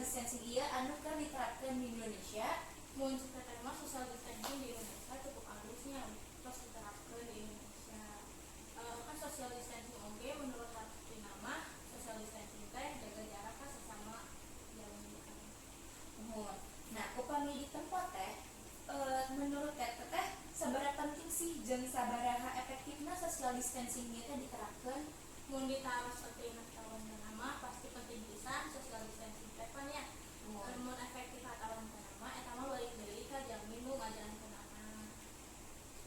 distancing ieu anu keur diterapkeun di Indonesia? Mun cek Teteh mah, social distancing di Indonesia cukup alus nya, tos diterapkeun di Indonesia. Kan social distancing oge menurut artina mah social distancing teh jaga jarak ka sesama jalmi. Muhun. Nah, upami di tempat teh, menurut teteh teh sabaraha penting sih jeung sabaraha efektifna social distancing ieu teh diterapkeun? Mun ditaros penting atawa henteu mah, pasti penting pisan social distancing teh pan nya. Muhun. Mun efektif atawa henteu mah, eta mah balik deui ka jalmi nu ngajalankeunana.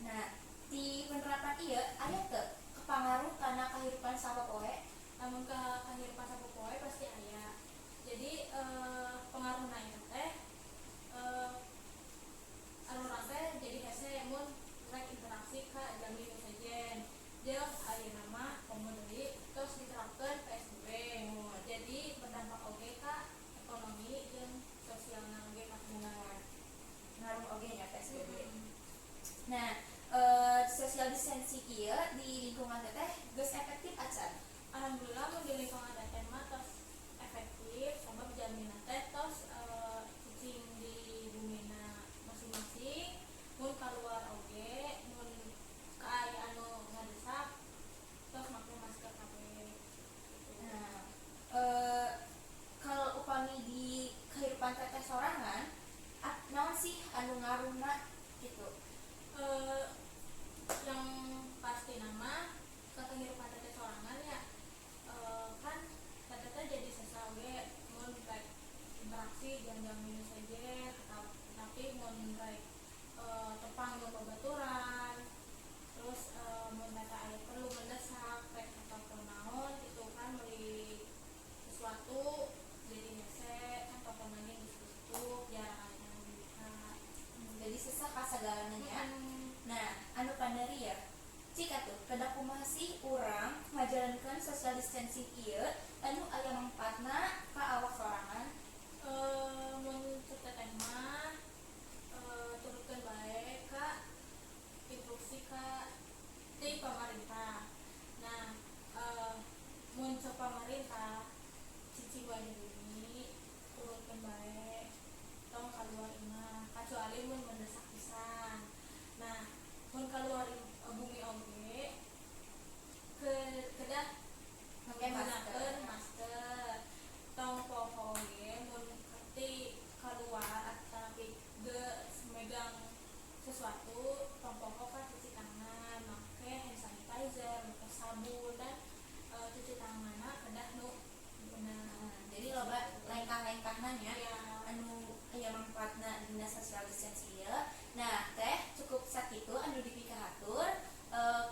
Nah, di penerapan ieu aya teu kepangaruh kana kahirupan sapopoe? Lamun ke kehidupan sapopoe pasti aya. Jadi pengaruhna itu teh urang teh jadi hese mun rek interaksi ka jalmi nu sejen. Jeung ayeuna mah komo deui tos diterapkeun PSBB, jadi berdampak oge ka ekonomi jeung sosialna oge ka. Nah, ngaruh oge nya PSBB. Nah, social distancing ieu di lingkungan teteh geus efektif acan? Alhamdulillah, mun di lingkungan teteh mah tos efektif, sabab jalmina teh tos cicing di bumina masing-masing. Mun keluar oge, mun ka anu ngadesak, tos make masker kabeh gitu. Nah, kalau upami di kehidupan teteh sorangan, naon sih anu ngaruhna gitu? Yang pastina mah ke kehidupan teteh sorangan ya, kan teteh teh jadi sesah oge mun rek interaksi jeung jalmi nu sejen, tapi mun rek tepang jeung babaturan, terus mun mereka aya perlu mendesak rek telepon naon gitu kan, beli sesuatu jadi hese kan, telepon lagi geus tutup, jarang aya nu buka. Jadi sesah kasagalana nya. Nah, anu pandari ya, cik atuh kedah kumaha sih urang ngajalankeun social distancing ieu anu aya mangfaatna ka awak sorangan? Mun cek teteh mah, turutkeun bae ka instruksi ka ti pamarentah. Nah, mun cek pamarentah cicing wae di bumi, turutkeun bae, tong kaluar imah kecuali mun mendesak pisan. Nah, mun kaluar bumi oge ke kedah make masker. Menggunakan masker. Tong poho oge mun ti keluar tapi geus megang sesuatu, tong poho kan cuci tangan make hand sanitizer, make sabun, dan cuci tanganna kedah nu bener. Nah, jadi loba lengkah-lengkahna nya ya anu aya mangfaatna dina social distancing ieu. Nah, teh cukup sakitu anu dipikahatur.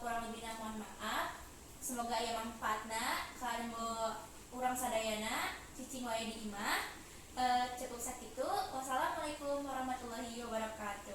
Kurang lebihna mohon maaf. Semoga aya manfaatna kanggo urang sadayana, cicing wae di imah. Cukup sakitu. Wassalamualaikum warahmatullahi wabarakatuh.